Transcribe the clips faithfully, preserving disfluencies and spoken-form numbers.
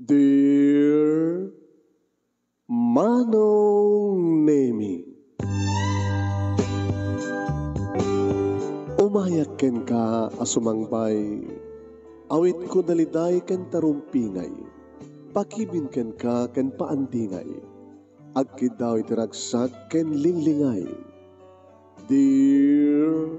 Dear Manong Nemi, umayak kenka a sumangbay, awitko daliday ken tarumpingay, pakibin kenka ken paandingay, agkiddaw iti ragsak ken linglingay. Dear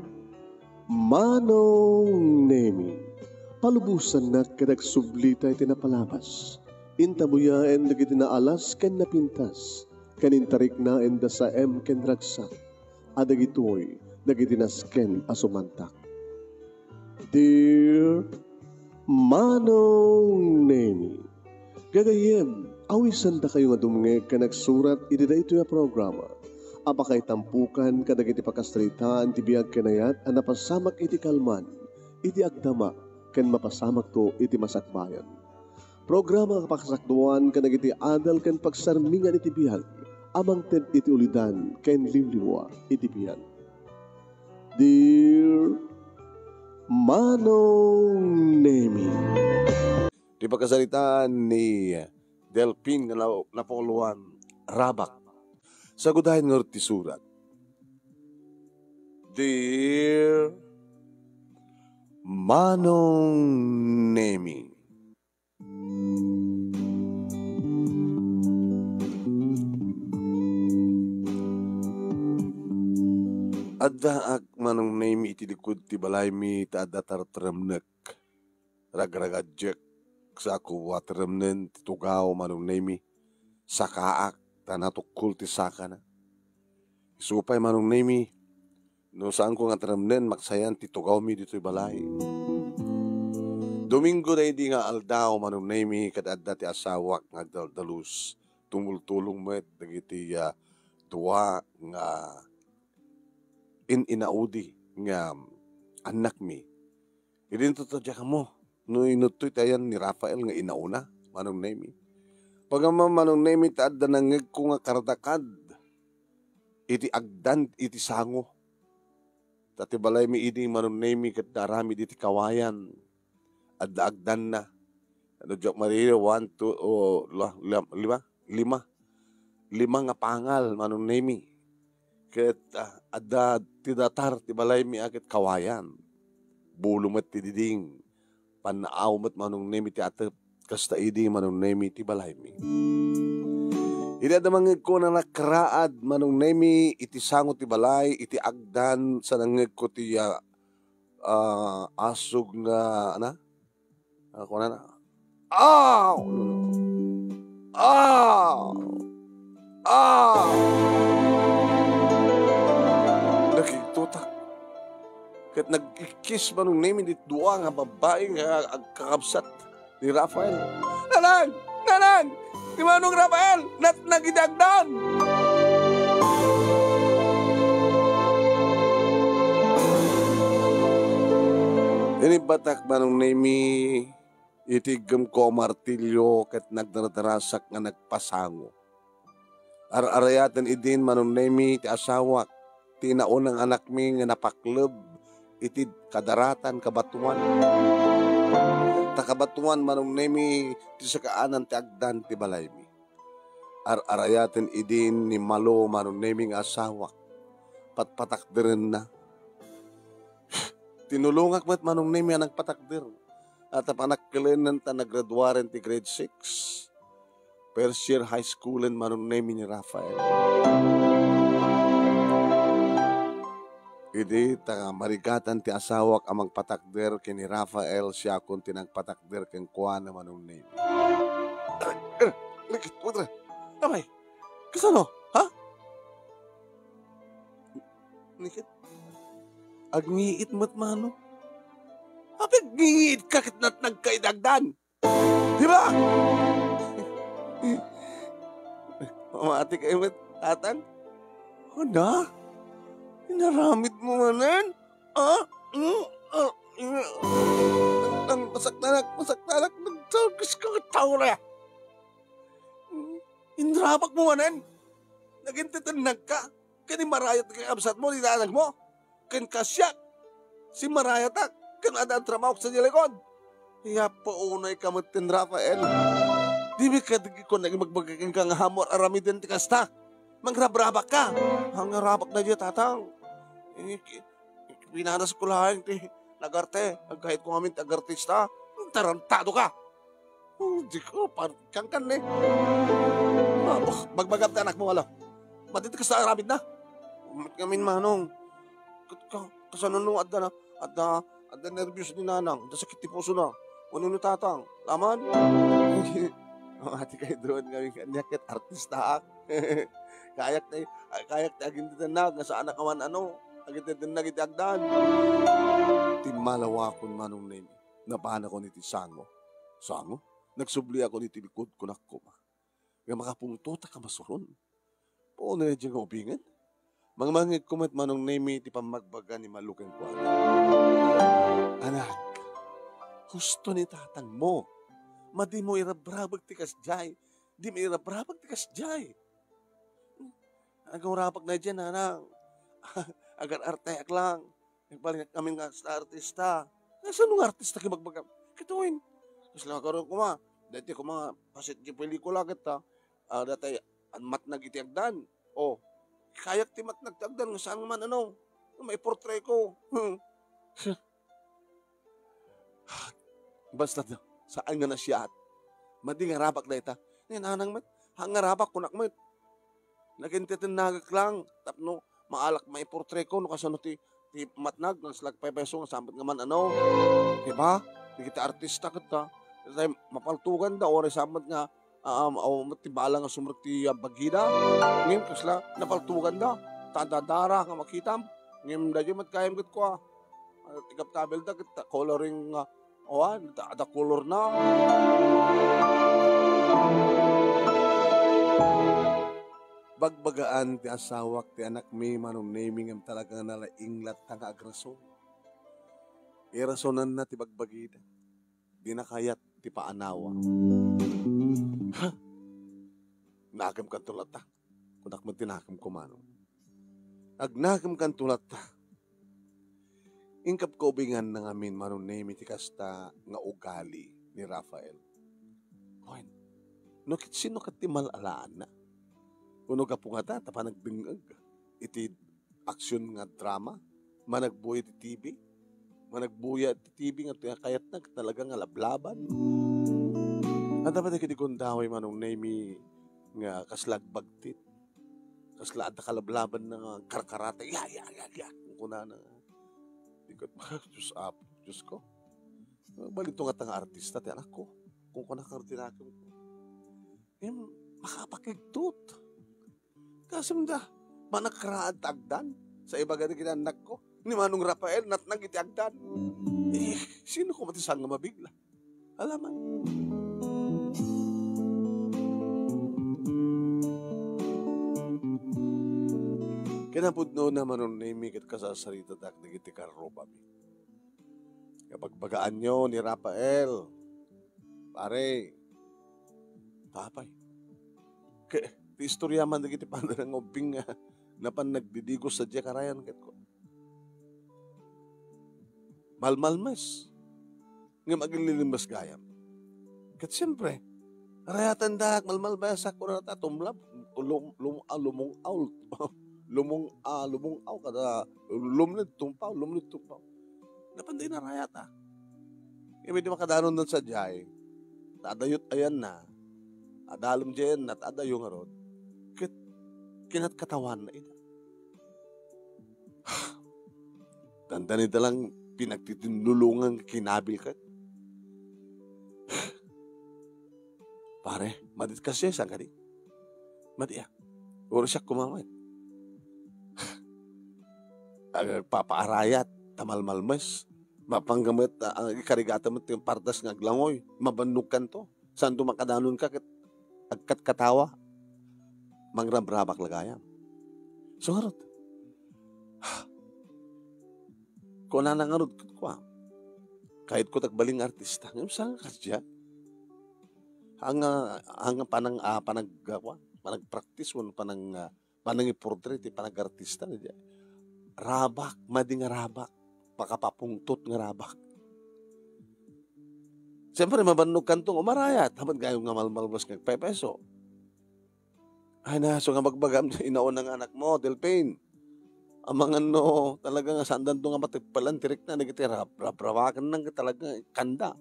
Manong Nemi, palubosannak ket agsublita iti napalabas. Intabuyaen dagiti naalas ken napintas, ken intariknaen da saem ken ragsak, a dagitoy dagiti nasken a sumantak. Dear Manong Nemi, gagayyem, awisandakayo nga dumngeg ken agsurat iti daytoy a programa a pakaitampukan kadagiti pakasaritaan ti biag ken ayat a napasamak iti kalman, iti agdama, ken mapasamakto iti masakbayan. Programa nga pakasakduan kadagiti adal ken pagsarmingan iti biag a mangted iti ulidan ken liwliwa iti biag. Dear Manong Nemi. Ti pakasaritaan ni Delpin nga na-, napauluan, Rabak. Sagudayen ngarud ti surat. Dear Manong Nemi. Addaak, Manong Nemi, iti likud ti balaymi ta adda tartaremnek. Ragragadiek, sako a taremnen ti tugaw, Manong Nemi. Sakaak, ta natukkol ti sakana. Isu pay, Manong Nemi, no saanko nga taremnen, maksayan ti tugawmi ditoy balay. Domingo daydi nga aldaw, Manong Nemi, ket adda ti asawak nga agdaldalus. Tumultulong met dagiti, ah, dua nga in-inaudi nga annakmi. Idinto ta diak ammo no inuttoy ti ayan ni Rafael nga inauna, Manong Nemi. Pagama, Manong Nemi, ta adda nangngegko nga kardakad iti agdan iti sango. Ta ti balaymi idi, Manong Nemi, ket naaramid iti kawayan. Adda agdanna. Ano, diak mariro, one, two, o, la-, la-, lima? Lima. Lima nga pangal, Manong Nemi. Ket, ah, adda ti datar ti balaymi a ket kawayan. Bulo met ti diding. Pannaaw met, Manong Nemi, ti atep. Kasta idi, Manong Nemi, ti balaymi. Idi adda mangngegko nga nakraad, Manong Nemi, iti sango ti balay, iti agdan, sa nangngegko ti, ah, ah, asug nga, ana? Ah, kunana, "Aw! Aw! Aw!" Nakigtotak. Ket nag-ikkis, Manong Nemi, ti dua nga babbai nga agkakabsat ni Rafael. "Nanang! Nanang! Ni Manong Rafael! Natnag iti agdan!" Inibbatak, Manong Nemi, iti iggemko a martilio ket nagdardarasak nga nagpasango. Ar-arayaten idin, Manong Nemi, ti asawak, ti inaunang anakmi nga napakleb iti kadaratan kabatuan. Ta kabatuan, Manong Nemi, ti sakaanan ti agdan ti balaymi. Ar-arayaten idin ni Malo, Manong Nemi, nga asawak. Patpatakderenna. Tinulongak met, Manong Nemi, a nagpatakder. At panakkelenen ta nagraduaren ti grade six. First year high schoolen, Manong Nemi, ni Rafael. Idi ta marigatan ti asawak a mangpatakder ken ni Rafael, siakon ti nagpatakder kenkuana, Manong Nemi. Aray, aray, aray, aray. Apay, kasano? Ha? Ni ket, agngiit met, Manong. Apay agngiit ka ket natnag ka iti agdan? Di ba? Mamati kayo met, Tatang? Ano? Inaramid mo manen? Ah? Mm, ah, mm. Ang masaktanak, masaktanak, nagtagis ka nga tao na. Inrabak mo manen? Nagintetennag ka? Ken immarayat ti kakabsat mo, ti nanang mo? Ken kasiak, simmarayatak, ken adda trabaho sa di likod. Yapo unay ka met ken Rafael. Dimi ka, di ko naging magbagay ka nga ammo aramiden ti kasta. Mangrabrabak ka. Ang rabak na diya, tatang. Eh, ki-, pinanas ko lang ti nagarte. Agkahit ko ngamin ti agartista. Tarantado ka. Oh, di ko, parang kan ni. Ah, oh, magbagam ti anak mo, wala. Madi ti kasta aramid na. Umat ngamin, manong. Kat-, ka-, kasano no adda na? Adda, adda nerbios ni nanang. Adda sakit ti puso na. Ano no tatang? Laman? Mati kayo doon kami kanya ket artistaak. Kayak ti, kayak ti agintitennag nga saan a kaman ano. Agintitennag iti agdan. Timmalawakon manong Nemi. Napanakon iti sango. Sango? Nagsubliakon iti likod, kunak koma. Nga makapungtotak a masuron. Puno na diay nga ubingen. Mangmangegko met manong Nemi ti pammagbaga ni Malu kenkuana. Anak, husto ni tatangmo. Madimo irabrabag ti kasdiay. Dimo irabrabag ti kasdiay. Agurapak na diyan, nanang. Agar-arteak lang. Nagbalin kami nga artista. Kasano nga artista ti magbagam? Kituin. Kasla karon kuma. Dati kuma, pasit di pelikula kita. Ah, dati, an matnag iti agdan. Oh, kayak ti matnag ti agdan, nga saan man, ano, maiportray ko. Hmm. Basta, saan nga nasiat. Madi nga rabak dayta. Ni nanang met, ha nga rabak, kunak met. Nagintitennagak lang, tapno maalak maiportray ko, no kasano ti, ti matnag, nga slag pepeso, nga sambat nga man, ano. Diba? Dagiti artista ket ta, tay mapaltugan da, oray sambat nga, ah, um, aw, ti bala nga sumrek ti, ah, bagida. Ngem kasla, napaltugan da. Ta dadara nga makitam. Ngem daydi met gayam ket kua. Ah, ti kabkabil da ket ta coloring nga, awan, ta, ta color na. Bagbagaan ti asawak ti anakmi, manong Nemi, ngem talaga nga nalaing latta nga agrason. Irasonanna ti bagbagida. Dina kayat ti paanawa. Ha? Nakemkanto latta. Kunak met ti nakemko, manong. Agnakemkanto latta. Inkapkaubinganna ngamin, manong Nemi, ti kasta nga ugali ni Rafael. Wen, no ket sino ket ti mal-alaanna? Wenno gapu ngata ta panagdengngeg iti aksyon nga drama, managbuya iti T V, managbuya iti T V nga kayatna ket talaga nga lablaban. Adda pay dagiti gundaway, manong Nemi, nga kasla agbagtit. Kasla adda kalablabanna nga karkarate. Ya, ya, ya, ya. Kunana nga. Di ko, Diyos Apo, Diyos ko. Balito nga ta nga artista ti anakko. Kung kunana nga artista ko. Em, makapakigtot. Kasim da, manakraad ti agdan. Sa ibaga na kinanakko. Ni Manong Rafael, natnag iti agdan. Eh, sino ko mati saan nga mabigla? Alaman. Kinapudno na manong Nemi ket kasasaritadak dagiti karrubami. Kabagbagaanyo ni Rafael, pare, tapay. Ke, ti istorya man dagiti pananangubbing nga napan nagdidigos sa diak arayan ket ko. Malmalmes. Ngem aglilimes gayam. Ket siempre, arayatandak, malmalmesak, kunana ta tumlab, lum-, lum-, ah, lumung-aw, lumung-, ah, lumung-aw, kada lumled tumpaw, lumled tumpaw. Napan da inarayat, ah. Ngem idi makadanon sadiay, ta adayot ayanna, adalem diay ayanna, ta adayo ngarud, ket kinatkatawaanna ida. Dandani da lang pinagtitinlulongan nga kinabil ket. Pare, madi ti kasdiay, saan kadi? Madi, ah. Uray siak koma met. Agpapaarayat, ta malmalmes. Mapangga met, ah, ikarigata met ti pardas nga aglangoy. Mabannogkanto. Saanto makadanon ka ket agkatkatawa. Mangrabrabak la gayam. So, ngarud, kunana ngarud ket kua, kayatko ti agbalin nga artista. Ngem saan nga kasdiay? Haan nga, haan nga panang, ah, panag-, ah, kua, panagpraktis wenno panang, ah, panangiportray ti panagartista na diay. Rabak, madi nga rabak, pakapapungtot nga rabak. Siyempre, mabannogkanto nga umarayat. Hamat gayam nga malmalmes nga agpepeso. Ay, na, so nga bagbagam, inauna nga anakmo, Delphine. Amangan no, talaga nga saandanto nga matekpelan ti rikna, dagiti rap-, raprawakenna nga talaga kanda.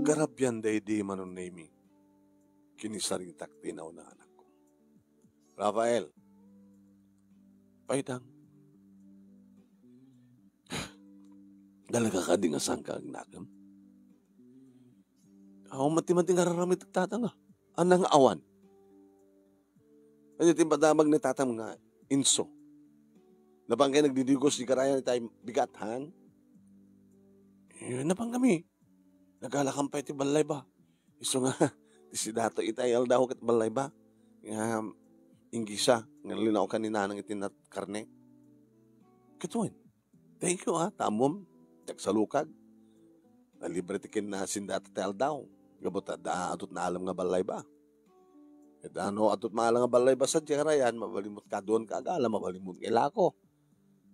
Karabian daydi, Manong Nemi, ken ni saritak ti inauna nga anakko. Rafael, paydang. Talaga kadi nga saanka agnakem? Awan mati-mati nga ar-aramid ti tatang, a. Ania nga awan? Ania ti ipadamag ni tatang nga inso? Napan kayo nagdidigos di karayan itay bigat, han? Eh, napan kami. Nagalakan pa iti balay ba? Isu nga, ti si Dato itay aldaw ket balay ba? Nga, inggisa, nga linaokan ni Nanang iti nat-, karne. Ket wen, thank you, ah, ta ammom, ti agsalukag. Nalibre ti kinna sindata ti aldaw. Gapu ta adda, adda naalem nga balay ba? Ket no adda naalem nga balay ba sadiay karayan, mabalinmo ti kaduan ka agala, mabalinmo nga ilako.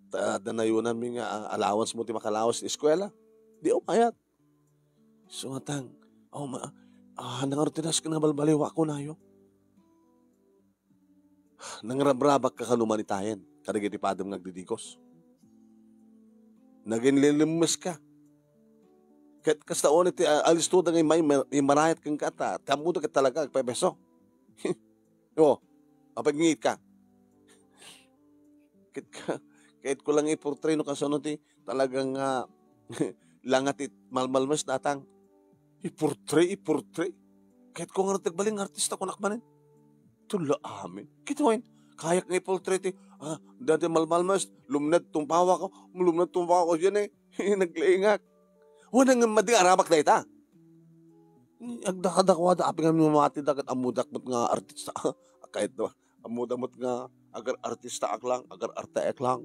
Ta adda nayonanmi nga, ah, allowance mo ti makalawas ti eskuela. Di umayat. Isu nga tang, aw, ma-, ah, nangarud ti nasken nga balbaliw a kunayo. Nangrabrabak ka kano manitayen kadagiti padem nga agdidikos. Naginlilimmes ka. Ket kasta unay ti, ah, alisto da nga imay-, imarayat kenka ta, ti ammoda ket talaga agpepeso. O, apay ngit ka? Ket ka, ket ko lang iportray no kasano ti talagang, ah, langa ti malmalmes, tatang. Iportray, iportray. Ket ko nga nagbalin nga artista, kunak manen. Tula amin. Kita wen, kayak nga iportray ti, ah, dati malmalmes, lumned tumpawa ko, lumned tumpawa ko, yan eh. Naglingak. Wala nga madi arabak dayta. Agdakadakwada, apay nga mamati da ket ammodak met nga artista. Kayat da, ammodak met nga agar-artistaak lang, agar-arteek lang.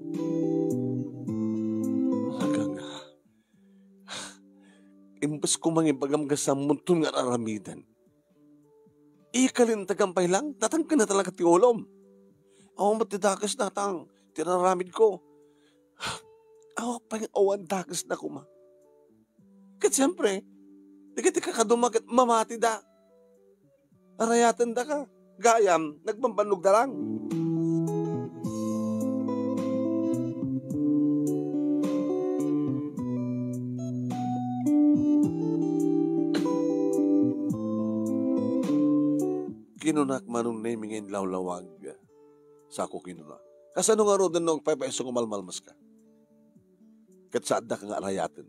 Talaga nga. Imbes ko mangibagam nga sammonton nga ar-aramiden. Ikalintagam pay lang, tatang ken talaga ti ulom. Awan met ti dakes, tatang, ti ar-aramid ko. Awan pay nga awan dakes na koma. Ket siempre, dagiti kakaduma ket mamati da. Arayatenda ka. Gayam, nagbambannog da lang. Kinunak, Manong Nemi, nga inlawlawag. Sako kinuna, kasano ngaruden no agpepeso nga malmalmes ka? Ket saandak nga arayaten.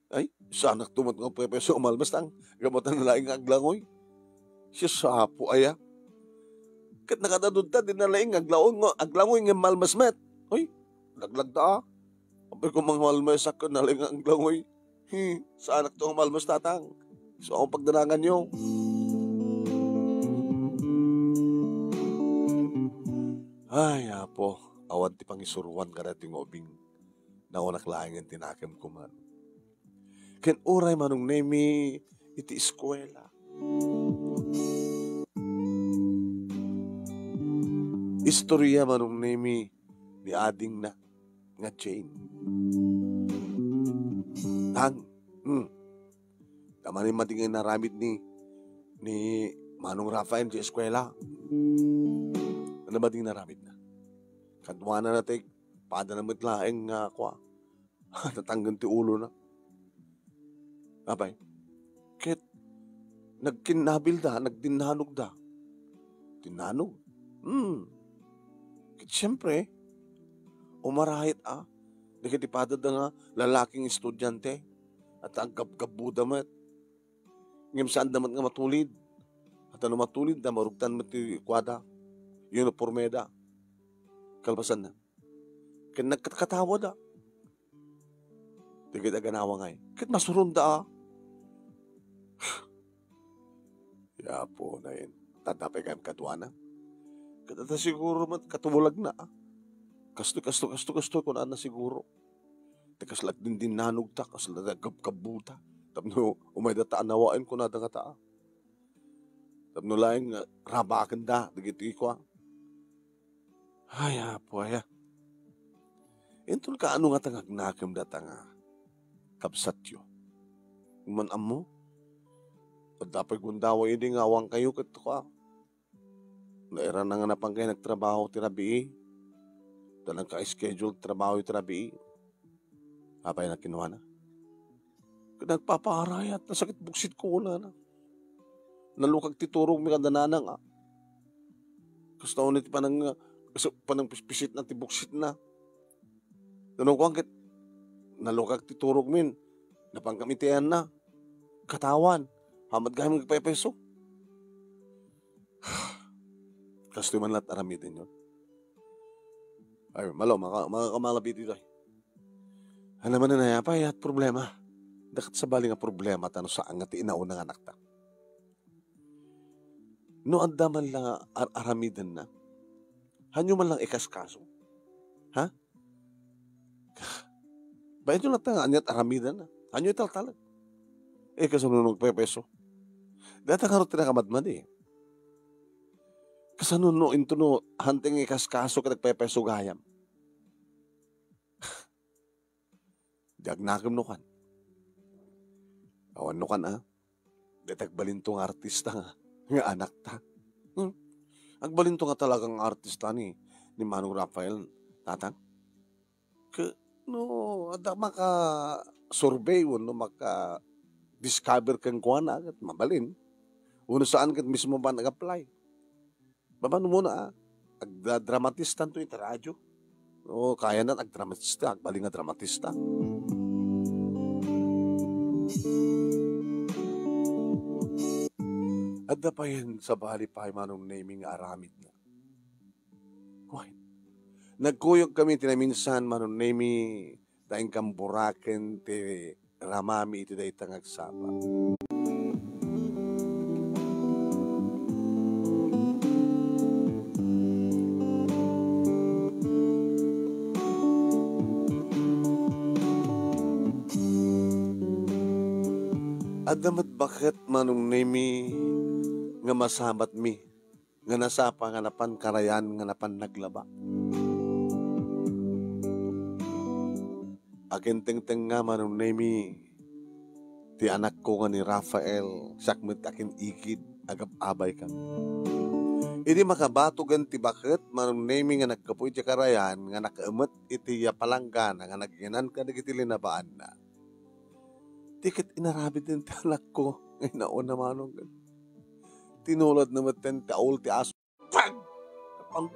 Ay, saanak to met nga agpepeso nga malmalmes, tang, gapu ta nalaing nga aglangoy. Siya sapo aya. Ket nakadadud ta, di nalaing nga aglaon nga, aglangoy nga malmalmes met. Oy, laglag ta, ah. Apay ko mangmalmes ket nalaing nga aglangoy. Hmm, saanak to nga malmalmes, tatang. So, ang pagdanangan nyo. Ay, Apo, awan ti pangisuruan kadati nga ubing. Nakunak laengen ti nakemko man. Ken uray, Manong Nemi, iti eskuela. Istorya, Manong Nemi, ni adingna nga Jane. Tang, hmm. Tama ni madingay naramid ni, ni Manong Rafael di eskuela. Ano ba ding naramid na? Kaduana na ti pada na met laeng nga kua. Natanggen ti ulo na. Apay, ket nagkinnabilda, nagdinnanogda. Dinnanog? Hmm. Ket siempre, umarayat a dagiti padada nga lalaking estudiante, at aggabgabbuda met. Ngem saanda met nga matulid. At no matulidda, marugtan met ti kuada, uniformeda. Kalpasanna, ket nagkatkatawada. Dagiti aganawangay, ket masuronda a. Ya Apo, nayen, tadda pay gayam kaduana. Ket adda siguro met katulagna a. Kastoy, kastoy, kastoy, kastoy, kunana siguro. Ti kasla agdindinnanogta, kasla agkabkabbuta. Tapno umayda ta a nawaen, kunada ngata a. Tapno laeng nga rabakenda dagiti kua. Ay, Apo, aya. Inton kaano nga ta nga agnakem data nga kabsatyo? Ngem ammo, adda pay gundaway idi nga awan kayo ket tua. Nairana nga napan kayo nagtrabaho ti rabii. Ta nagka-schedule trabaho ti rabii. Apay na kinuana? Ket nagpapaarayat, nasakit buksit ko, kunana. Nalukag ti turogmi kada nanang, a. Kasta unay ti panang-, kas-, panangpispisit na ti buksit na. Nano kuan ket, nalukag ti turogmin, napan kami ti ayan na. Katawan, hamat gayam agpaypayso. Kastoy man la't aramiden yon. Ay, malo, maka-, makakamala pay ditoy. Ano man na nayapay at problema? Dakat sabali nga problema ta no saan nga ti inauna nga anakta. No adda man lang ar-, aramidenna, hanyo man lang ikaskaso. Ha? Bayan nyo lang ta nga aniat aramidenna. Hanyo italtalek. Eh, kasano no agpepeso? Data nga rut ti nakamadmadi. Kasano no into no hanteng ikaskaso ket agpepeso gayam? Di agnakem no kan. Awan no kan, a? Dayta agbalinto nga artista nga, nga anakta. Hmm? Agbalinto nga talagang artista ni, ni Manong Rafael, tatang. Ke-, no, adda maka-survey wenno maka-discover kenkuana, ket mabalin. Wenno saan ket mismo man nag-apply. Babaen mo na, a, agda-, dramatista to iti radyo. O, kayana agdramatista, agbalin nga dramatista. Adda pay sabali pay Manong Nemi nga aramidna. Wen, nagkuyog kami ti naminsan, Manong Nemi, ta inkan buraken ti ramami iti dayta nga agsapa. Adda met baket, Manong Nemi, nga masamatmi nga nasapa nga napan karayan nga napan naglaba. Agintengtengnga, Manong Nemi, ti anakko nga ni Rafael, siak met akin-igid, agab-abaykami. Idi makabatogen ti baket, Manong Nemi, nga naggapu iti karayan nga nakaemet iti palanggana nga nagyanan kadagiti linabaanna. Ti ket inaramiden ti anakko nga inauna, Manong. Tinulodna metten ti aul ti aso. Pag! Pag!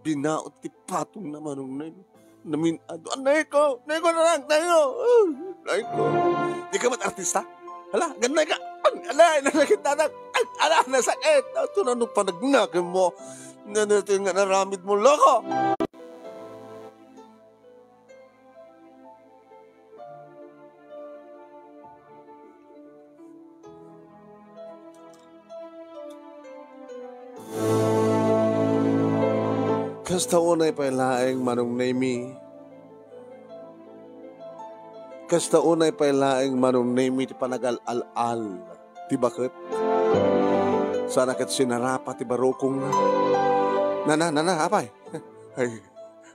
Binaot ti patongna, Manong Neng. Namin-ado. Anay ko! Anay ko na lang! Anay ko! Anay ko! Di ka man artista? Hala, ganay ka! Ala, nasakit na lang! Ala, nasakit! Ato na nung panagnakin mo! Nanatin nga naramid mo, loko! Kasta unay pay laeng, Manong Nemi. Kasta unay pay laeng, Manong Nemi, ti panagal-al-al ti baket. Sana ket sinarapa ti barukongna. Nana, nana, apay. Ay,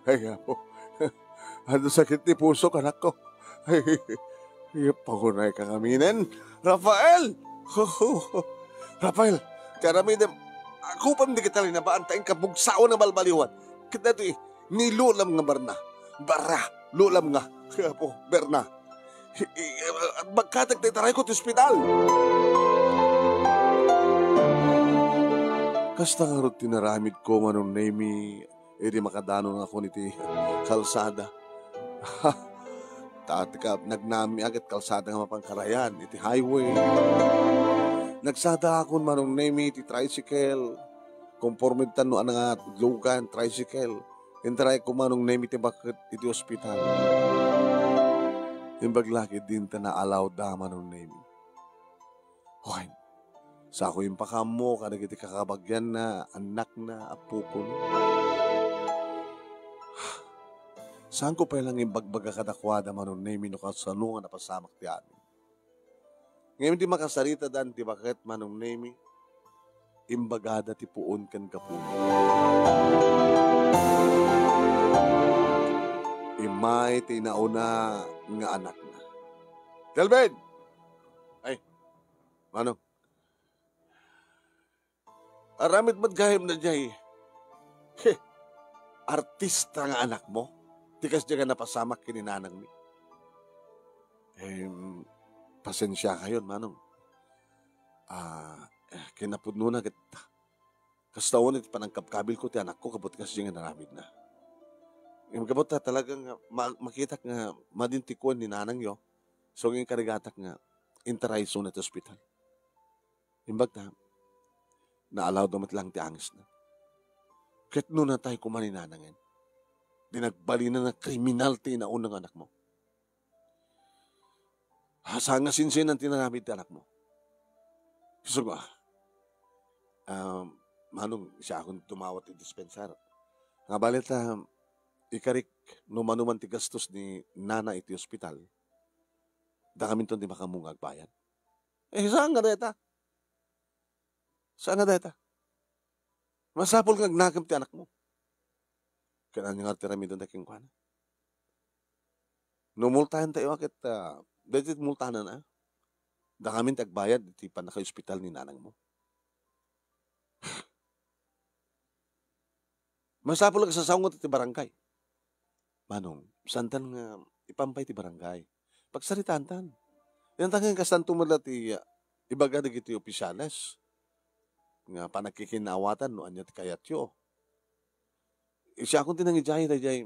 ay, apo. Adu sakit ti pusok, anakko. Ay, pangunay ka ngaminen. Rafael! Rafael, ti aramidem, agupem dagiti linabaan ta inka bugsaon a balbaliwan. Ket daytoy, ni lulam nga Berna. Berna, lulam nga. Apo, Berna. I-, i-, bagkatek ta itarayko ti ospital. Kasta ngarud ti naramidko, Manong Nemi, idi makadanon ngakon iti kalsada. Ta, tika, nagnami aget kalsada nga mapan karayan iti highway. Nagsada akon, Manong Nemi, iti tricycle. Konforme tan no ania nga lugan, tricycle. Intarayko, Manong Nemi, ti baket iti ospital. Imbag la ket dinta naalawda, Manong Nemi. Wen, sako impakaammo kadagiti kakabagianna, annakna, appokono. Saanko pay la nga imbagbaga kadakuada, Manong Nemi, no kasano nga napasamak ti amin. Ngem idi makasaritada ti baket, Manong Nemi, imbagada ti puon ken gapuna. Immay ti nauna nga anakna. Kelvin! Ay, Manong. Aramid met gayam na jay. He, artista nga anakmo? Ti kasdiay nga napasamak ken ni nanangmi. Em, pasensiakayon, Manong. Ah, eh, kinapudnona ket kasta unay ti panangkabkabilko ti anakko ket kasdiay nga inaramidna. Ngem gapu ta talagang ma-, makitak nga madi ti kuan ni nanangyo, so, inkarigatak nga intara isuna ti ospital. Imbag ta, naalawda met lang ti angisna. Ket no natay koma ni nanangen, di nagbalina nga kriminal ti inauna nga anakmo. Ah, saan nga sinsinan ti inaramid ti anakmo? Isu nga, ah, Manong, siakon tumawag ti dispensar. Nga bale ta, ikarik, no mano man ti gastos ni nana iti ospital, dakaminton ti makaammo nga agbayad. Eh, saan nga dayta? Saan nga dayta? Masapul nga agnakem ti anakmo. Ket ania nga ti aramidenda kenkuana? No multaentayo a ket, ah, daytoy ti multana, ah. Dakamin ti agbayad iti pannakaospital ni nanangmo. Masapul nga agsasawnget iti barangay. Manong, saantan nga ipampay ti barangay. Pagsaritaantan. Yan tangen kastanto met la ti, ah, ibaga dagiti opisyales nga panagkikinnaawatan no ania ti kayatyo. Siakon ti nangidiay daydiay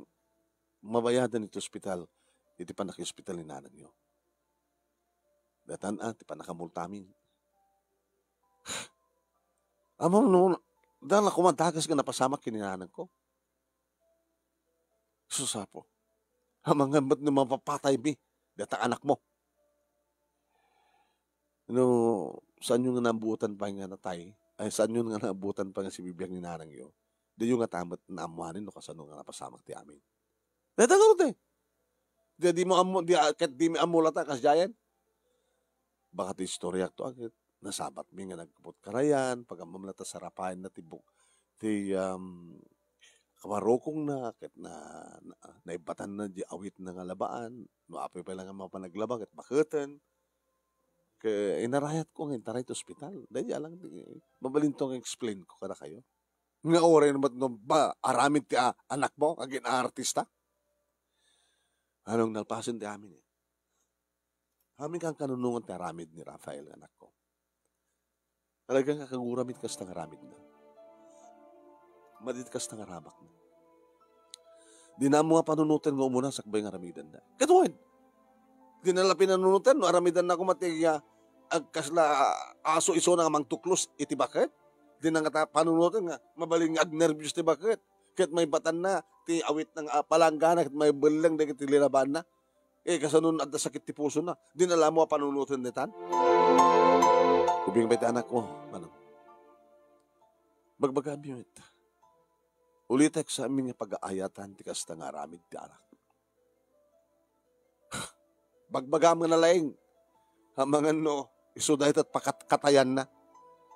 mabayadan iti ospital, iti pannakaospital ni nanangyo. Daytan a ti pannakamultamin. Ammom no, dala koma dakes nga napasamak ken ni nanangko. Sus, Apo. Amangan met no mapapataymi dayta anakmo. No, saanyo nga naabutan pay nga natay, ay, saanyo nga naabutan pay nga sibibiag ni nanangyo, diyo ngata met naammoanen no kasano nga napasamak ti amin. Dayta ngarud, eh. Di, dimo ammo, di, ah, ket dimi ammo latta, kasdiayen. Baka ti istoriak to, ah, ket nasabatmi nga nagputkarayan, pag-ammom latta sarapaenna ti buk-, ti, um, kabarukongna, ket na, na, naibbatanna di awitna nga labaan. No apay pay la nga mapanaglaba, ket baketen. Ket inarayatko nga intaray ti ospital. Daydiay lang, di, mabalinto nga explain ko kadakayo. Nga uray met no ba, aramid ti a-, anakmo, agin-artista? Anong nalpasen ti amin, eh? Amin kan kanunongan ti aramid ni Rafael nga anakko. Talagang kakaguram iti kasta nga aramidna. Madi ti kasta nga ramakna. Dina ammo nga panunoten nga umuna sakbay nga aramidenna. Ket wen, dina la pinanunoten no aramidenna koma ti, ah, agkasla, ah, aso isuna nga mangtuklos iti baket. Dina ngata panunoten nga mabalin nga agnerbios ti baket. Ket maibatanna ti awitna nga, ah, palanggana ket maibelleng dagiti linabanna. Eh, kasano no adda sakit ti pusona? Dina la ammo a panunoten daytan? Ubing pay ti anakko, Manong. Bagbagami met. Ulitek sa amin nga pagaayatan ti kasta nga aramid ti anak. Bagbagam nga nalaing. Amangan no, isu dayta ti pakatkatayanna.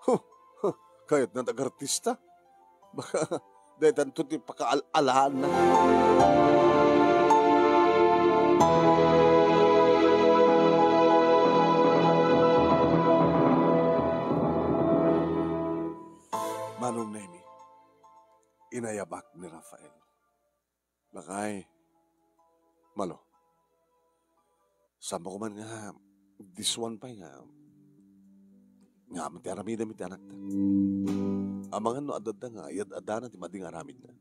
Huh, huh, kayatna ti agartista. Baka, daytanto ti pakaal-alaanna. Manong Nemi, inayabak ni Rafael. Lakay, Malo. Saan ko man nga, this one pay nga, nga amin ti aramidem iti anakta. Amangan no adda nga, iyad-adana ti madi nga aramidna.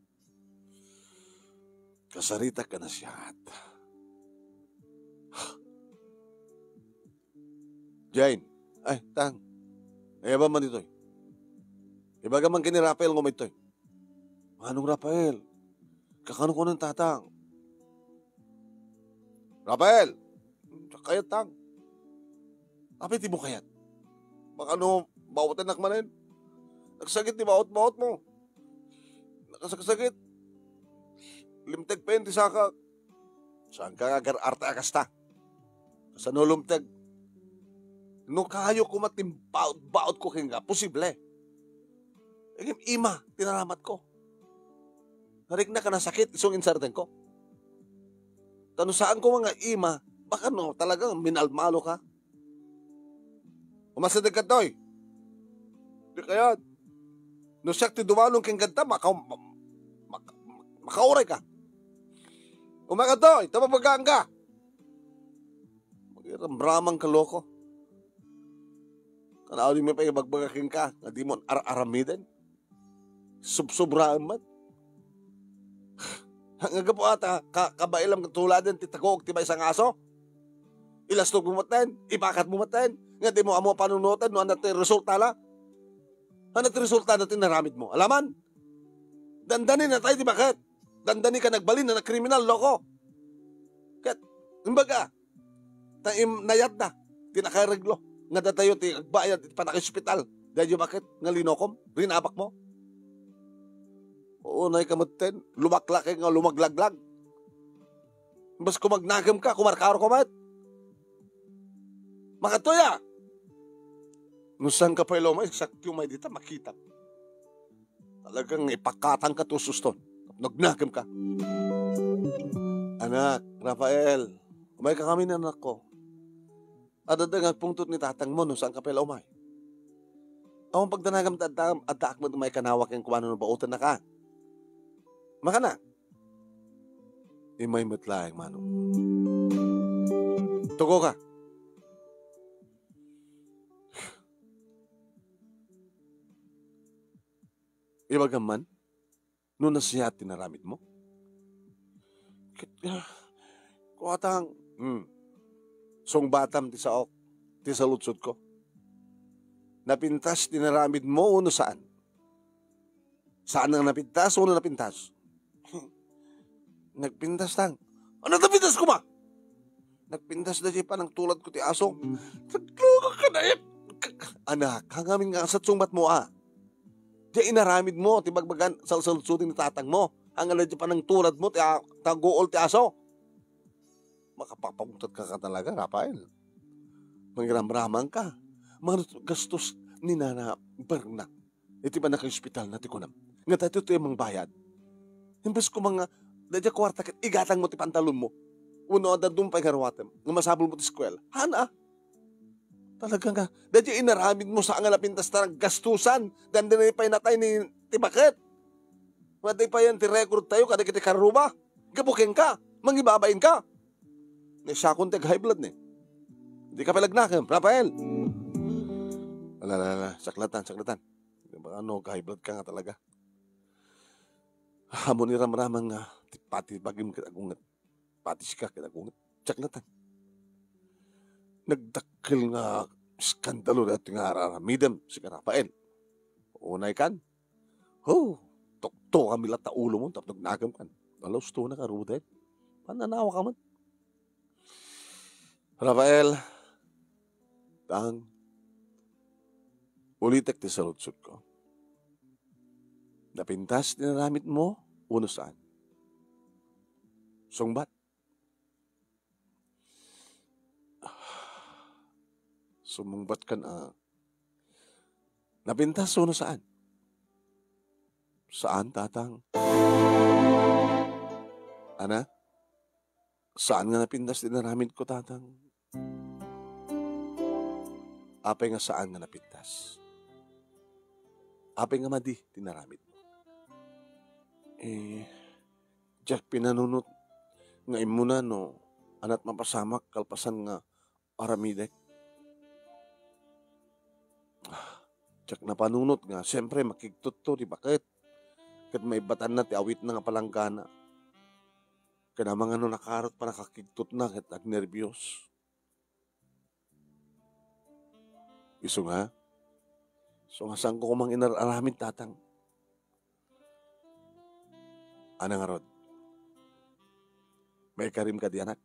Kasaritak a nasiat. Jane, ay, Tang. Ay, aba man ditoy. Ibaga man ken ni Rafael nga umaytoy. Manong Rafael, kakano kunen tatang? Rafael! Kayat, Tang. Apay ti mo kayat? Baka no, bawatennak manen. Nagsagit ti bawat-bawat mo. Nakasagsagit. Limteg pa yun ti sakak. Saan ka nga agar-arte a kasta? Kasano lumteg? No kayo koma ti baot-baot ko kenka, posible. Ngem ima ti naramatko. Nariknak a nasakit isu nga insardengko. Ta no saanko nga ima, baka no talagang minalmalo ka. Umasideg kadtoy. Di kayat. No siak ti dumano ken kanta, maka-, maka-, makauray ka. Umakadtoy, ta mabagaan ka. Magiramramang ka, loko. Kanaw di may paibagbaga kenka, nga di mo ar-aramiden. Subsubraem met. Nga gapu ata, ka-, kabaelam nga tuladen ti taguog ti maysa nga aso? Ilastog mo met ten, ibakat mo met ten, nga di mo ammo panunoten no ania ti resulta na? Ania ti resulta na ti naramid mo? Alaman? Dandani natay ti baket. Dandani ka nagbalin a kriminal, loko. Ket, imbaga, ta im-, nayatda ti nakareglo nga datayo ti agbayad iti panakispital. Daydiay baket nga linokom, rinabak mo. Uunay ka metten, lumaklak nga lumaglaglag. Imbes ko magnagem ka, kumarkaro ka met. Makatuya! No saan ka pay la umay, sakti umay dita, makita. Talagang ipakatang ka ti ususton. Nagnagem ka. Anak, Rafael, umay ka kami, anakko. Adda nga agpungtot ni tatangmo no saan ka pay la umay. Awan pagdanagam ta adda, addaak met umay kanawa kenkuana no baotenna ka. Makana. Imay met laeng, Manong. Tugo ka. Ibagam man, no nasiat ti naramid mo? Ket, ah, kuatang, hmm, sungbatam ti saok, ti saludsodko. Napintas ti naramid mo wenno saan? Saan nga napintas wenno napintas? Nagpintas tang. Ano napintas ko ba? Nagpintas da di panangtuladko ti aso. Nagluka ka na, eh. Anak, hangamin nga asat sungbat mo, ah. Di inaramid mo, ti bagbagan, salsalsuding ni tatang mo. Hangala di panangtuladmo, ti a-, taguol ti aso. Makapapangutad ka, ka talaga, Rafael. Mangiramramang ka. Manut-, gastos ni Nana Berna. Iti panakaospital na ti kunam. Nga daytoy ti mangbayad. Imbes ko mga, daydiay kuarta ket igatang mo ti pantalon mo. Wenno adda dumpay nga ruatem. Nga masapul mo ti eskwela. Hana. Talaga nga, daydiay inaramid mo sa nga napintas ta gastusan. Dandani pay natay ni ti baket. Pwede pa yan ti record tayo, kadagiti karruba. Gapu kenka, mangibabain ka. Ni siakon ti high blood ni. Di ka pala agnakem, Rafael. Ala, ala, ala, saklatan, saklatan. Di ba, ano, high blood ka nga talaga. Amo ni ramramang nga, ti pati bagim ket agunget. Pati sika ket agunget. Saklatan. Nagdakkel nga iskandalo daytoy nga ar-aramidem, sika Rafael. Unay kan, ho, tukto kami latta ulo mo, tapno agnakem kan. Ala, usto na karudet. Pananawa ka man. Rafael, tang, ulitek ti saludsodko. Napintas ti naramid mo, wenno saan? Sungbat. Sumungbat kan a, napintas wenno saan? Saan, tatang. Ana? Saan nga napintas ti naramid ko, tatang? Apay nga saan nga napintas? Apay nga madi ti naramid mo? Eh, diak pinanunot nga immuna no anat mapasamak kalpasan nga aramidek. Ah, diak napanunot nga, siyempre, makigtutto ti baket. Ket maibatanna ti awitna nga palanggana. Ken amangan no nakarot pannakakigtutna ket agnerbios. Isu nga, isu nga saanko koma nga inar-aramid, tatang. Ana ngarud, maikarim kadi, anak,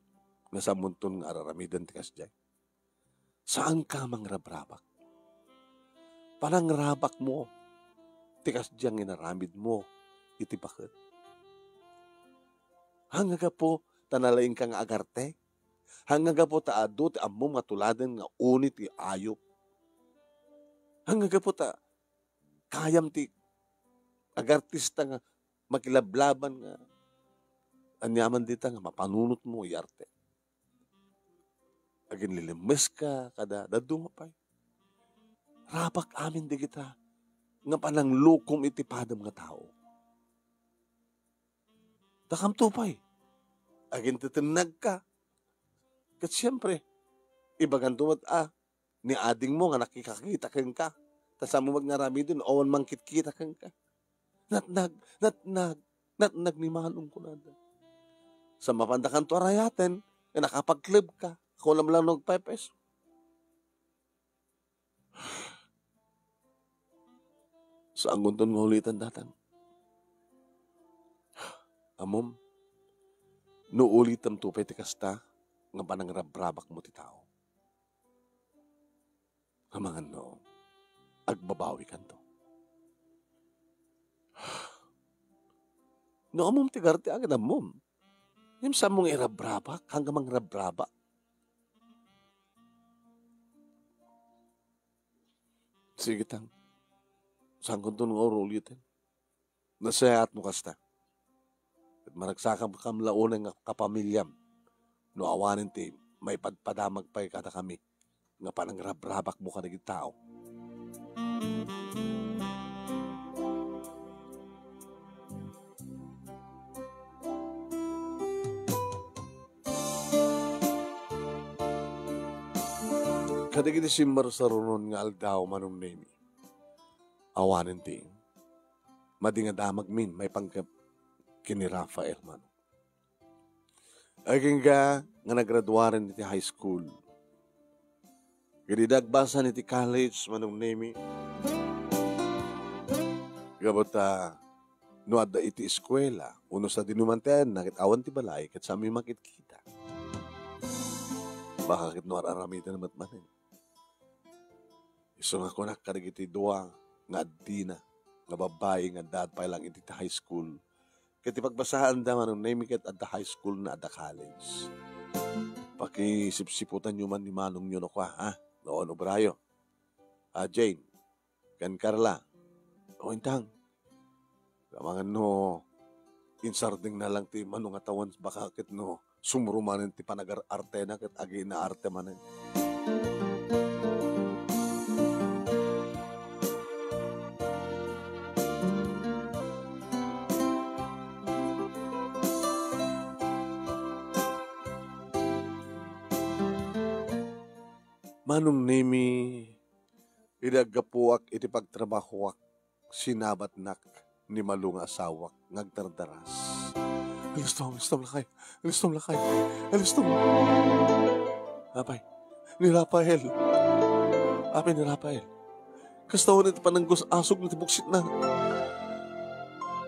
nga saanmonton nga ar-aramiden ti kasdiay? Saanka mangrabrabak. Panangrabakmo ti kasdiay nga inaramidmo iti baket. Haan nga gapu ta nalaingka nga agarte? Haan nga gapu ta adu ti ammom nga tuladen nga uni ti ayup? Haan nga gapu ta kayam ti agartista nga makilablaban nga aniaman dita nga mapanunotmo iti arte. Aginlilimmeska kada dadduma pay. Rabak amin dagita nga pananglukom iti padam nga tao. Dakamto pay, agintetennagka. Ket siempre, ibaganto met a, ni adingmo nga nakikakita kenka. Ta saanmo met nga aramiden awan mangkitkita kenka. Natnag, natnag, natnag ni Manong kunada. Sa mapandakanto a rayaten, nga nakapagklebka, kunam lang no agpaypayso. Saankonton nga ulitan datan. Ammom, no ulitemto pay ti kasta, nga panangrabrabakmo ti tao. Amangan no, agbabawikanto. No ammom ti garti, akin ammom. Ngem saanmo nga irabrabak, hanggang mangrabrabak. Sige tang. Saankonton nga uro uliten. Nasayaat no kasta. Ket maragsakam kam la unay nga kapamiliam. No awanen ti maipadpadamag pay kadakami nga panangrabrabakmo kadagiti tao. Kadagiti simmarsarunon nga aldaw, Manong Nemi, awanen ti madi nga damagmin maipanggep ken ni Rafael, Manong. Agingga nga nagraduaren iti high school. Ket idi agbasan iti college, Manong Nemi, gapu ta no adda iti eskuela, uno sa dinuman ti ayanna, ket awan ti balay, ket saanmi makitkita. Baka ket no ar-aramiden met manen. Isu nga kunak kadagiti dua nga addina nga babbai nga addaad pay lang iti high school. Ket ti pagbasaanda, Manong Nemi, ket adda high school na adda college. Pakisipsiputanyo man ni manongyo no kua, ha? No, no, obrayo. Ah, Jane, ken Carla. O, intang. Amangan no, insardengna lang ti mano nga tawen, baka ket no, sumro manen ti panagar-artena ket aginaarte manen. Manong Nemi, idi aggapuak iti pagtrabahoak, sinabatnak ni Malu nga asawak nga agdardaras. Alistom, alistom lakay. Alistom lakay. Alistom. Apay, ni Rafael. Apay, ni Rafael. Kasta wen iti pananggus-asog na ti buksitna.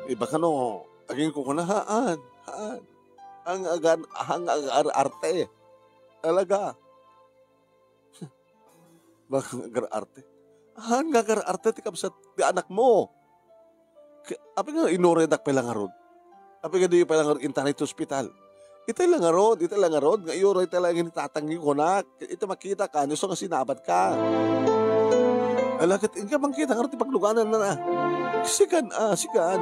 Iba kano, aging kukuna, haan, haan. Ang agan, ang agar-arte. Talaga. Baka nga agar-arte. Haan nga agar-arte ti kabsat ti anakmo. Ka-, apay nga inuredak pay la ngarud? Apay nga diyo pay la ngarud intaray ti ospital? Itay la ngarud, itay la ngarud, nga iyuray ta la nga ni tatangyo kunak. Ita makita ka, no, so nga sinabat ka. Ala, ket inka makita ngarud ti pagluganan na na. Sikan, ah, sikan.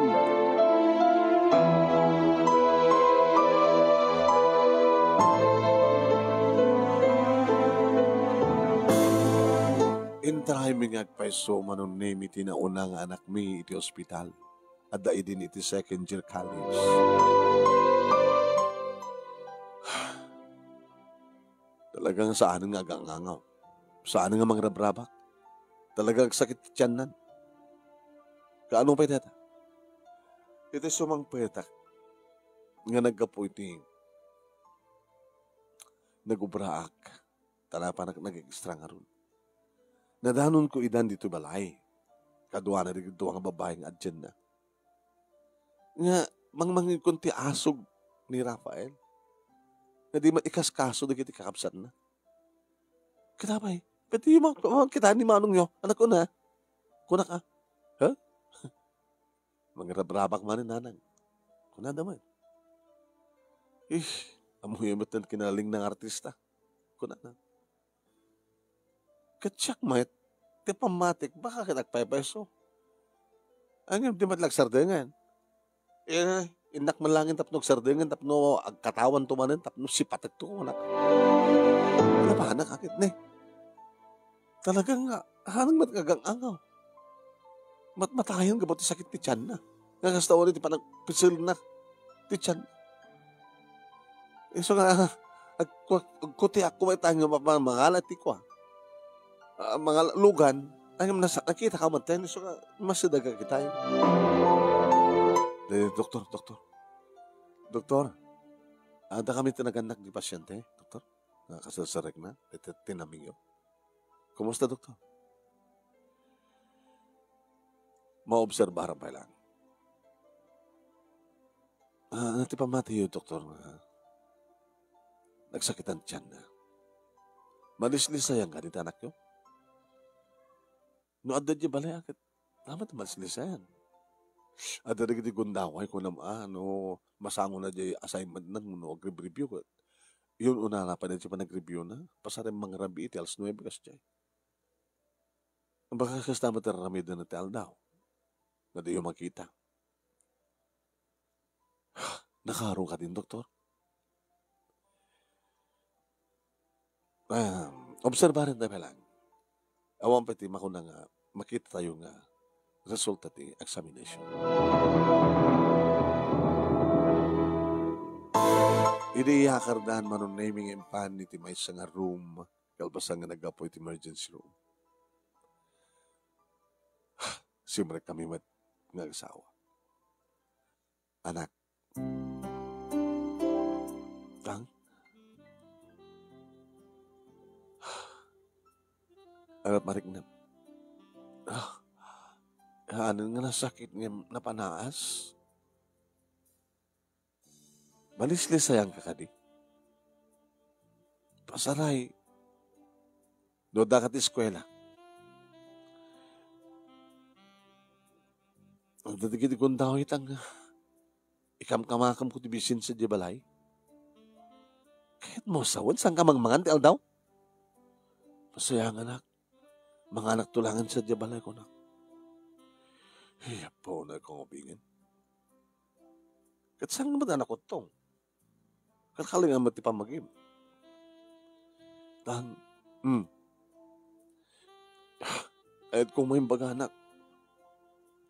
Intaraymi nga agpayso, Manong Nemi, ti nauna nga anakmi iti ospital. Adda idin iti second year college. Talagang saanen nga agangangaw. Saanen nga mangrabrabak. Talagang agsakit ti tiannan. Kaano pay dayta? Iti sumangpetak nga naggapu iti nagubraak, ta napanak nag-extra ngarud. Nadanonko idan ditoy balay. Kaduana dagiti dua nga babbai nga adianna. Nga mangmanginkon ti asog ni Rafael. Nga di maikaskaso dagiti kakabsatna. Kadamay, pwede mo, mo kita ni manongyo. Anak ko na. Kunak, ah. Ha? Mangrabrabak man ni nanang. Kunada man. Ih, amuyo met ti kinaling ng artista. Kunana. Ket siak met, ti pammatik, baka ket agpaypayso. Ngem di met la agsardengen. Eh, innak man laeng tapno agsardengen, tapno agkatawanto manen, tapno sipatekto, kunak. Napanak, akit ne. Talaga nga, ahanang met nga agang-angaw. Matmatayen gapu ti sakit ti tianna. Nga kasta wen ti panagpiselna ti tian. Isu nga, agku-, agkutiakko met nga mapa-, mangala ti kua. Ah, mangala, lugan, ay, nasa-, nakita ka met, isu nga, masidag ka kitay. Eh, doktor, doktor. Doktor, adda kami ti nagannak di pasyente, doktor. Nga kaserserekna, ti, ti, tinamingyo. Kumusta, doktor? Maobserbaran pay laeng. Ah, ano ti pammatiyo, doktor, nga nagsakitan ti tianna? Malislisayan kadi ti anakyo? No adda diay balay, ket, tama ti malislisayan. Adda dagiti gundaway, kunam, ah, no masangona diay assignment na, no agribreviewna, ket, yun, unana pay diay panagreviewna, pasaren mangrabii ti alas nuebe, kas diay. Baka kasta met ti ar-aramidna ti aldaw nga diyo makita. Nakaaro kadin, doktor? Em, obserbaran tayo lang. Awan pay ti makuna nga makita tayo nga resulta ti examination. Idi iyakardan, Manong Nemy, nga impan iti maysa nga room, kalpasan nga naggapu iti emergency room. Simrek kami met nga agasawa. Anak. Tang? Anak, mariknam. Ah, anen nga nasakit nga napanaas? Malislisayan ka kadi? Pasaray. No, adda ka ti eskuela. Dagiti gundaway, tang, ikamkamakam ko ti bisin sadiay balay. Kayatmo sawen, saanka mangmangan ti aldaw? Pasayanganak. Manganak to laeng sadiay balay, kunak. Hey, apo, na kong ubingen. Ket saan nga met anak ko tong? Kalkalingan met ti pammagim. Tan, hmm. Kayat kong maimbaganak.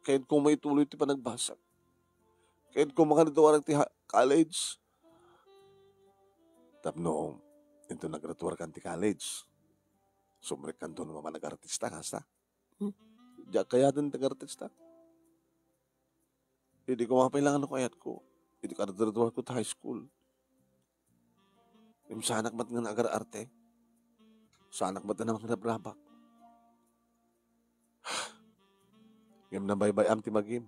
Kayat kong maituloy ti panagbasa. Kayat kong makadtuarak ti ha-, college. Tapno, inton nagraduarkan ti college, sumrekkanto no mapan agartista, kasta. Hmm? Diak kayaten ti agartista. Idi koma pay lang no kayatko. Idi kagraduarko ti high school. Ngem saanak met nga agar-arte. Saanak met nga mangrabrabak. Ngem nabaybay-am ti magim.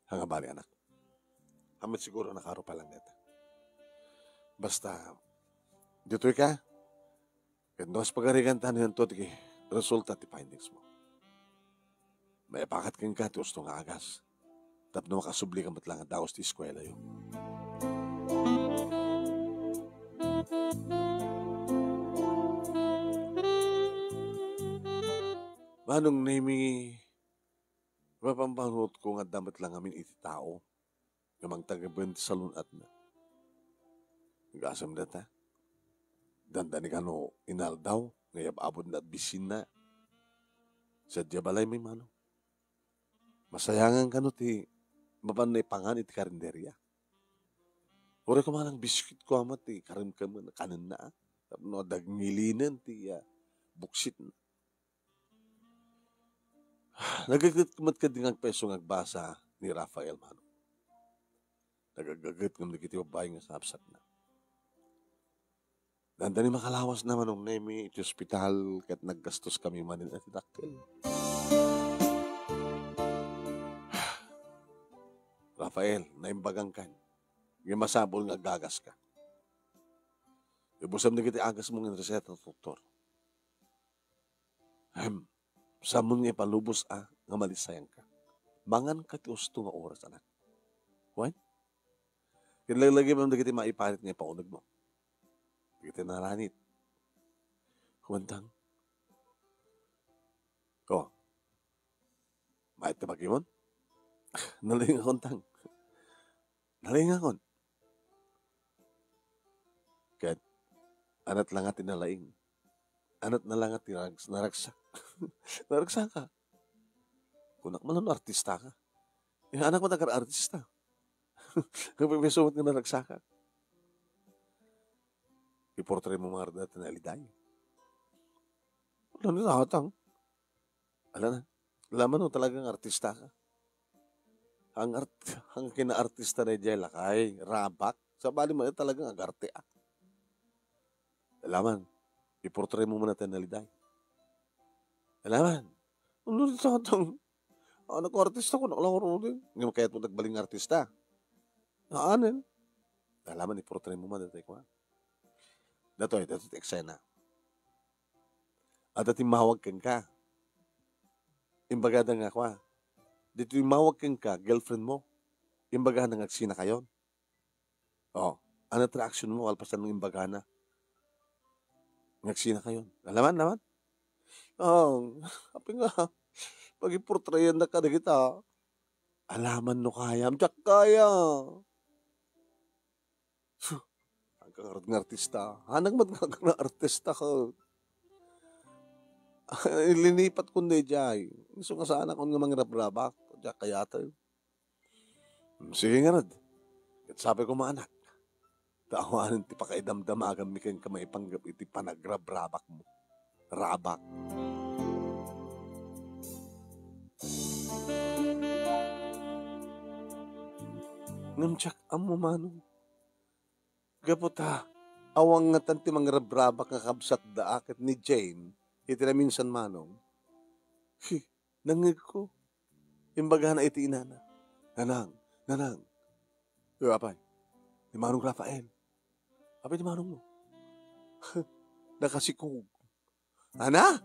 Haan nga bali, anak. Amet siguro nakaaro pa lang deta. Basta, ditoy ka, ket no kas pagarigan ta, nayanto ti resulta ti findings mo. Maipakat kenka ti usto nga agas. Tapno makasubli ka met lang a dagus ti eskuelayo. Manong Nemy, mapampanunotko nga adda met lang amin iti tao nga mangtagiben ti salun-atna. Gasem data. Dandani kano inaldaw nga yab-abudna a bisinna sadiay balay, may mano. Masayangan kano ti mapan naipangan iti karinderia. Uray koma lang biskuit ko, ama, ti karemkemen, kanenna, ah. Tapno adda ngilinen ti, ah, buksitna. Nagagget met kadi nga agpayso nga agbasa ni Rafael, mano. Nagagagget ngem dagiti babbai nga sapsapna. Dandani makalawasna, Manong Nemy, iti ospital ket naggastos kami manen a ti dakkel. Rafael, naimbagangkan. Ngem masapul nga agagaska. Ibusem dagiti agasmo nga inreseta ti doktor. Ahem. Saanmon nga ipalubos a nga malisayanka. Manganka ti usto nga oras, anak. Wen? Ket laglagipem dagiti maiparit nga ipaunegmo. Dagiti naranit. Kuentang, Ko, mayat ti bagimon? Nalaingakon, Tang. Nalaingakon. Ket, anat la nga ti nalaing. Anat na la nga ti rags-, naragsak. Naragsaka. Kunak man no artistaka. Eh, anak mo taga-artista. Nagpipisumat nga naragsaka. Iportray mo nga arda ti naliday. Wala ni tatang. Ala na. Alam mo, talagang artista ka. Ang art-, ang kinaartista na diay lakay, rabak. Sabali man talagang agarte, ah. Alaman, iportray mo man ti naliday. Alaman, ano ni tatang? Anak ko artista ko, nakalaw ko rin. Ngayon kaya po nagbaling artista. Naanin? Alaman, iportray mo man, tatay ko, ah. Datoy, datoy ti eksena. Adda timmawag kenka. Imbagada nga kua. Ditoy timmawag kenka, girlfriend mo. Imbagana nga agsinakayon. Oh, ano ti reaction mo kalpasan nga imbagana? Nga agsinakayon. Alaman, alaman? Oh, apay nga, pag-iportrayan na ka dagita. Alaman no kayam, diak kaya. Huh, agka ngarud nga artista. Hanag met nga agka artista ka. Linipat ko na jay. Isu nga saan akon nga mangrabrabak. Diak kayat. Hmm, sige ngarud. Ket sabi ko, maanak, ta awanen ti pakaidamdamaganmi kenka maipanggep iti panagrabrabakmo. Rabak. Ngem diak ammo, Manong. Gapu ta, awan ngatan ti mangrabrabak nga kabsatda a ket ni Jane, iti naminsan, Manong. Hi, nangngegko. Imbagana iti inana. Nanang, nanang. Yo, apay. Ni Manong Rafael. Apay ni manong mo? Nakasikog. Ana?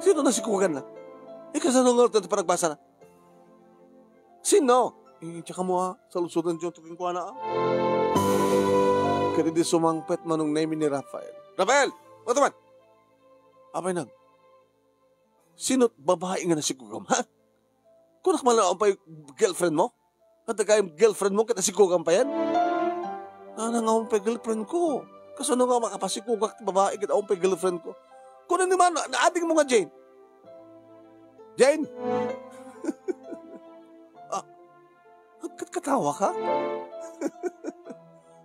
Sino nasikugan na? Ikasano nga ti panagbasa na? Sino? Eh, tsaka mo, ah, salusudan dyan, tuking kuana, ah. Kadi di sumangpet Manong Nemi ni Rafael. Rafael! Ano man? Apay nang? Sino't babae nga nasikugam, ha? Kunak man lang pay girlfriend mo? At nagkayam girlfriend mo, ket nasikugam pa yan? Nana nga pay girlfriend ko. Kasano nga makapasikugak ti babae, ket awan pay girlfriend ko? Kuno ni man, naading mo nga, Jane? Jane? Ah, nagkatkatawa ka?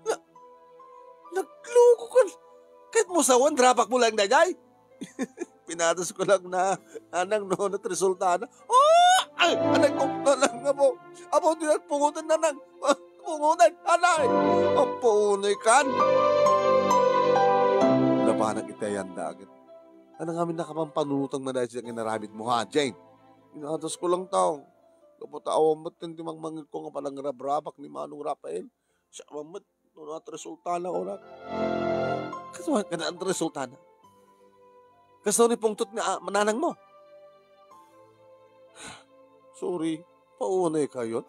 Na, nagluko ka. Kahit mo sawan, drapak mo lang, dayday? Pinatas ko lang na, anang, no, na't resulta na. Oh! Ay, anang ko, anang, apo. Apo, di nagpungutan, anang. Ah, pungutan, anay. Apo, unay kan. Napanak iti ayan dagit. Anang amin nakapampanunutan na dahil siya nga inaramid mo, ha, Jane? Pinatas ko lang, taong. Kapataawan mo, tintimang mangit ko nga palang rabrabak ni Manong Rafael. Siya, mamit. No, na't resulta na, onak. Kasuan ka na ang resulta na. Kaso ni pungtot nga, ah, mananang mo. Sorry, paunay kayo.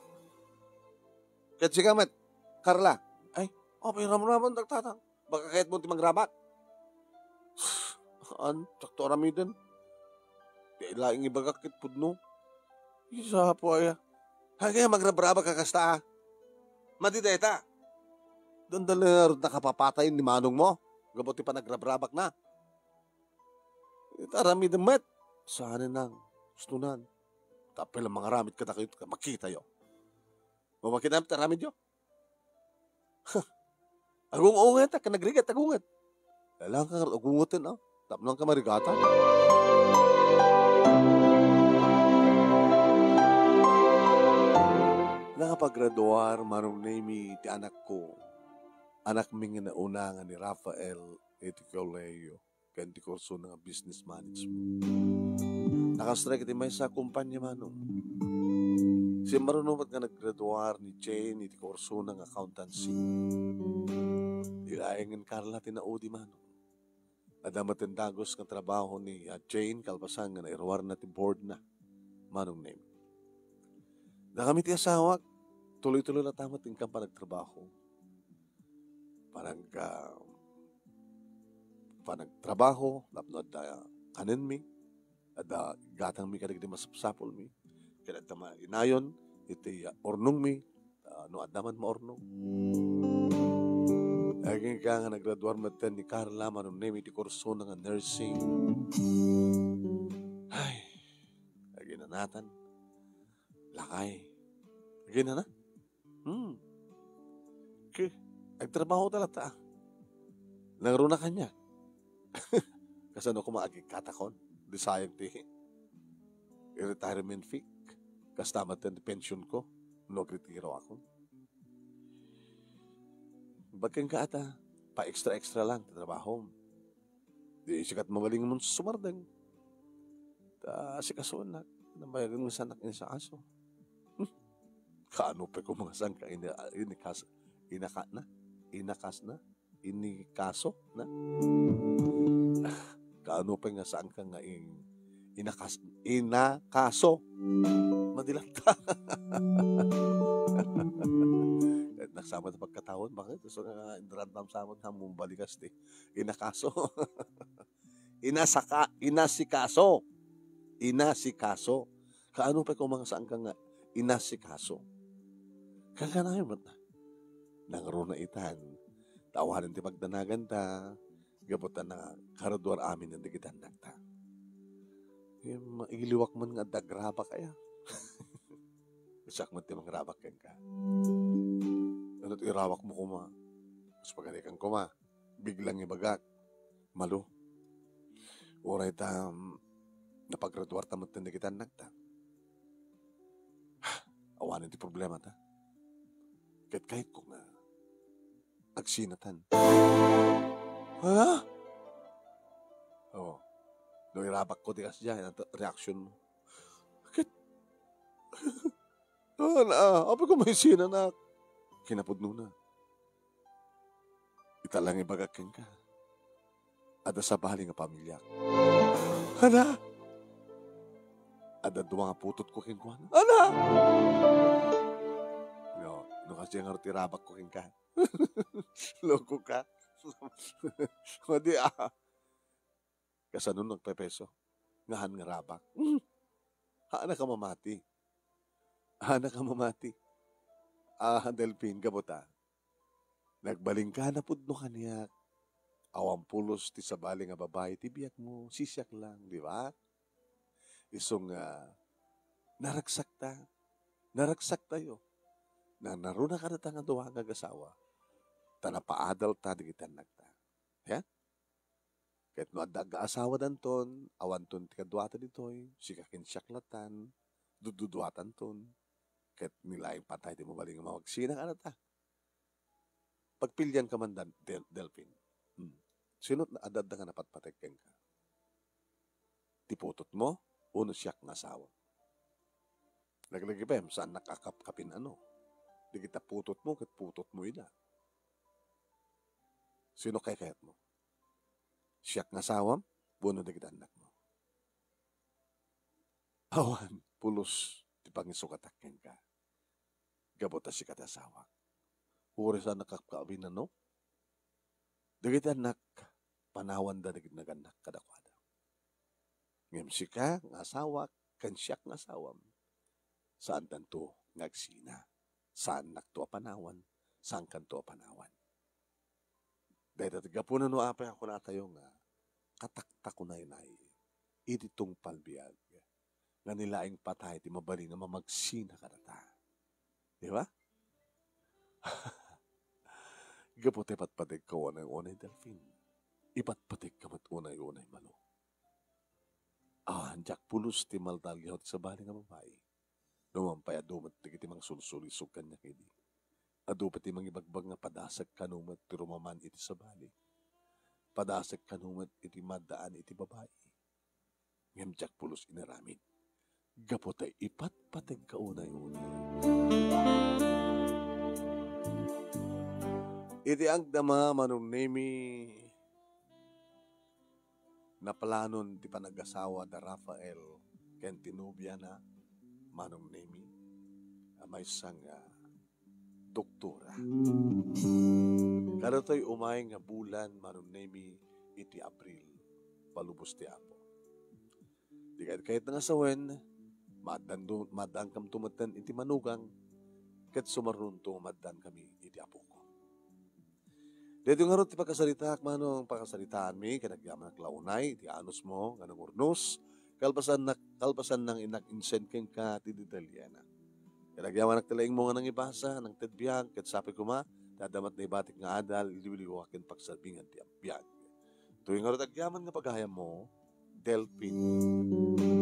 Ket sika met, Carla. Ay, oh, pairamraman, dagtatang. Baka kayat mo ti mangrabak. An, sakto aramiden. Di laing ibagak ket pudno. Isa po aya. Hagay, magrabrabak ka kasta, ah. Madi dayta. Dandalero nakapapatay ni manong mo. Gapu ti panagrabrabak na. Ita aramid met. Saan nang gusto nan. Tapel ang mga ramid kadakayo, makita yo. Mamakita ti aramid yo. Agung-unget, a, kanagrigat, agunget. Kailangan ka agungeten, a. Tapno ka marigatan. Nakapagraduar, Manong Nemi, ti anakko. Anakmi nga nauna nga ni Rafael iti kolehiyo ken ti kursona nga business management. Nakastrek iti maysa a kumpanya, Manong. Simmaruno met nga naggraduar ni Jane iti kursona nga accountancy. Di laengen Carla ti naudi, Manong. Adda met dagus nga trabaho ni, a, Jane kalpasan nga nairuarna ti boardna, Manong Nemi. Dakami ti asawak, tuloy-tuloy latta met ti inkan panagtrabaho. Panagka-, panagtrabaho, tapno adda kanenmi, adda gatangmi kadagiti masapsapulmi, ket adda mainayon iti urnongmi, ah, no adda man maurnong. Agingga nga naggraduar metten ni Carla, Manong Nemi, iti kursona nga nursing. Ay, aginanatan. Lakay. Aginana? Hmm. Ke, agtrabaho ta latta. Nangruna kaniak. Kasano koma agikkatakon? Di sayang ti retirement fee. Kasta met ti pension ko. No agretiro ako. Baken ka ata, pa extra-extra lang ti trabaho. Di sikat mabalinmon sumardeng. Ta sikasunak, nabayagan nga sanak inasikaso. Hmm. Kaano pay koma nga saan ka ini-, inikas-, inaka-, na? Inakas na? Inikaso na? Ah, kaano pay nga saan ka nga in-, inakas-, inakaso? Madilat ka. Ket nagsama ta pagkataon, bakit? So, nga, indaramdam sa amin, ha, mumbalikas ti inakaso. Inasaka-, inasikaso. Inasikaso. Kaano pay koma nga saan ka nga inasikaso? Kaganayo met na. Nangruna itan. Ta awanen ti pagdanaganta. Gapu ta nakagraduar amin dagiti annakta. Eh, mailiwak man nga adda agrabak aya. Siak met ti mangrabak kenka. Ano ti irawak mo koma? Mas pagarikan koma. Biglang ibagak, Malo, uray ta, mm, napagraduar ta met dagiti annakta. Awanen ti problema ta. Ket kayatko nga agsinatan. Ha? Oh. No irabakko ti kasdiay, ano ti reaksyon mo? Ket, ah, na, apay ko maisinanak? Kinapudnona. Ita lang ibagak kenka. Adda sabali nga pamiliak. Ana? Adda dua nga putotko kenkuana. Ana? No, no kasdiay nga ti irabakko kenka. Loko ka. Madi, ah. Kasano nagpepeso? Nga han nga rabak? Hmm. Haanka mamati. Haanka mamati. Ah, Delfin, gapu ta. Nagbalinka na pudno kaniak. Awan pulos ti sabali nga babai ti biagmo, sisiak lang, di ba? Isu nga, naragsakta, naragsaktayo. Nangruna kadata nga dua nga agasawa, ta napaadalta dagiti annakta. He? Ket no adda agaasawadanton, awanton ti kaduata ditoy, sika ken siak latan, dududuatanton, ket ni laeng patay ti mabalin nga mamagsina kadata. Pagpilianka man, Dan-, Del-, Delfin. Hmm. Sino adda nga napatpateg kenka? Ti putotmo, wenno siak nga asawa? Laglagipen, saannak a kapkapin-ano. Dagita putotmo ket putotmo ida. Sino kaykayatmo? Siak nga asawam wenno dagiti annakmo? Awan pulos ti pangisukatak kenka. Gapu ta sika ti asawak. Uray saannak a kapkapin-ano, dagiti annak, panawanda dagiti nagannak kadakuada. Ngem sika nga asawak ken siak nga asawam, saantanto nga agsina. Saannakto a panawan, saankanto a panawan. Dayta ti gapuna no apay a kunatayo nga kataktakunaynay iti tungpal biag nga ni laeng patay ti mabalin a mamagsina kadata. Di ba? Gapu ta ipatpategka unay-unay, Delfin. Ipatpategka met unay-unay, Malo. Ah, diak pulos ti maldalgiaw ti sabali nga babai. Numan pay, adu met dagiti mangsulsulisog kaniak idi. Adu pay ti mangibagbag nga padasek kano met ti rumaman iti sabali. Padasek kano met iti maddaan iti babai. Ngem diak pulos inaramid. Gapu ta ipatpategka unay-unay. Iti agdama, Manong Nemi, naplanon ti panagasawa da Rafael ken ti nobiana, Manong Nemi, a maysa nga doktora. Kadatoy umay nga bulan, Manong Nemi, iti Abril, palubos ti Apo. Di kayat-kayat nga sawen, maaddan-, maaddaankamto metten iti manugang, ket sumarnonto nga maaddaankami iti Apok. Daytoy ngarud ti pakasaritaak, manong pakasaritaanmi, ket agyamanak la unay iti anusmo nga nangurnos, kalpasannak-, kalpasan nang innak insend kenka ti detalyena. Ket agyamanak ti laingmo nga nangibasa, nangted biag, ket sapay koma, ti adda met naibatik nga adal, iliwliwa ken pagsarbingan ti biag. Daytoy ngarud agyaman nga pagayammo, Delphin.